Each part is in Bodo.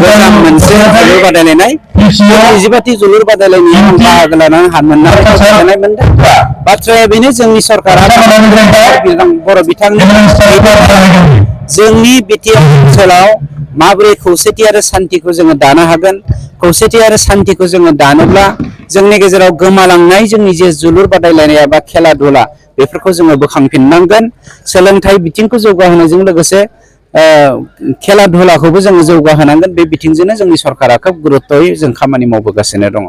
गोजाम मोनसे जोलुर बादायलायनाय नैजिबाथि जोलुर बादायलायनायाव बाहागो लानानै मोननानै गोजोननाय मोनदों। बाथ्राया बेनो जोंनि सरकारा बर' बिथांनि जोंनि बिटिआर ओनसोलाव माबोरै खौसेथि आरो सान्थिखौ जोङो दानो हागोन। खौसेथि आरो सान्थिखौ जोङो दानोब्ला जोंनि गेजेराव गोमालांनाय जोंनि जे जोलुर बादायलायनाय बा खेला दुला बेफोरखौ जोङो बोखांफिननांगोन। सोलोंथाइ बिथिंखौ जौगाहोनायजों लोगोसे खेला दुलाखौबो जोङो जौगाहोनांगोन। बे बिथिंजोंनो जोंनि सरकारा खोब गुरुत्तयै जों खामानि मावबोगासिनो दङ।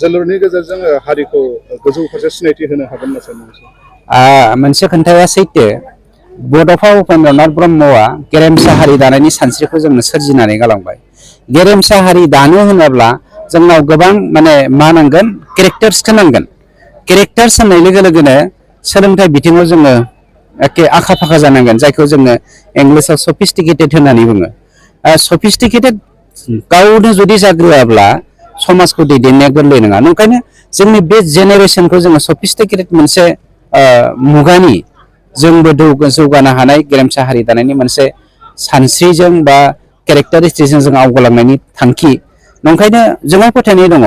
जोलुरनि गेजेरजों हारिखौ गोजौ फारसे सिनायथि होनो हागोन ना सानो? मोनसे खोन्थाया सैथो, बड'फा उपेन्द्रनाथ ब्रह्मआ गेरेमसा हारि दानायनि सानस्रिखौ जोंनो सोरजिनानै गालांबाय। गेरेमसा हारि दानो होनोब्ला जोंनाव गोबां मा नांगोन, केरेक्टार्सखौ नांगोन। केरेक्टार्स होननाय लोगो लोगोनो सोलोंथाइ बिथिङाव जोङो एखे आखा फाखा जानांगोन, जायखौ जोङो इंलिसाव सफिस्टिकेटेड होननानै बुङो। सफिस्टिकेटेड गावनो जुदि जाग्रोआब्ला समाजखौ दैदेननाया गोरलै नङा। ओंखायनो जोंनि बे जेनेरेसनखौ जोङो सफिस्टिकेटेड मोनसे मुगानि जोंबो जौगानो हानाय गेरेमसा हारि दानायनि मोनसे सानस्रिजों बा केरेक्टारिस्टिकजों जों आवगायलांनायनि थांखि। ओंखायनो जोंहा फोथायनाय दङ,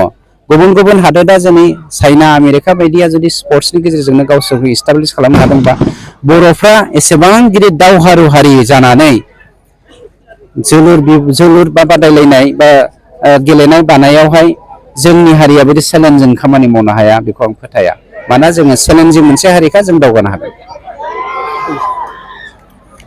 गुबुन गुबुन हादोरा जोंनि चाइना आमेरिका बायदिया जुदि स्पर्ट्सनि गेजेरजोंनो गावसोरखौ इस्टाब्लिश खालामनो हादोंबा, बर'फ्रा एसेबां गिदिर दावहारु हारि जानानै जोलुर बा बादायलायनाय बा गेलेनाय बानायावहाय जोंनि हारिया बिदि चेलेन्जजों खामानि मावनो हाया बेखौ आं फोथाया। मानोना जोङो चेलेन्जिं मोनसे हारिखा, जों दावगानो हागोन।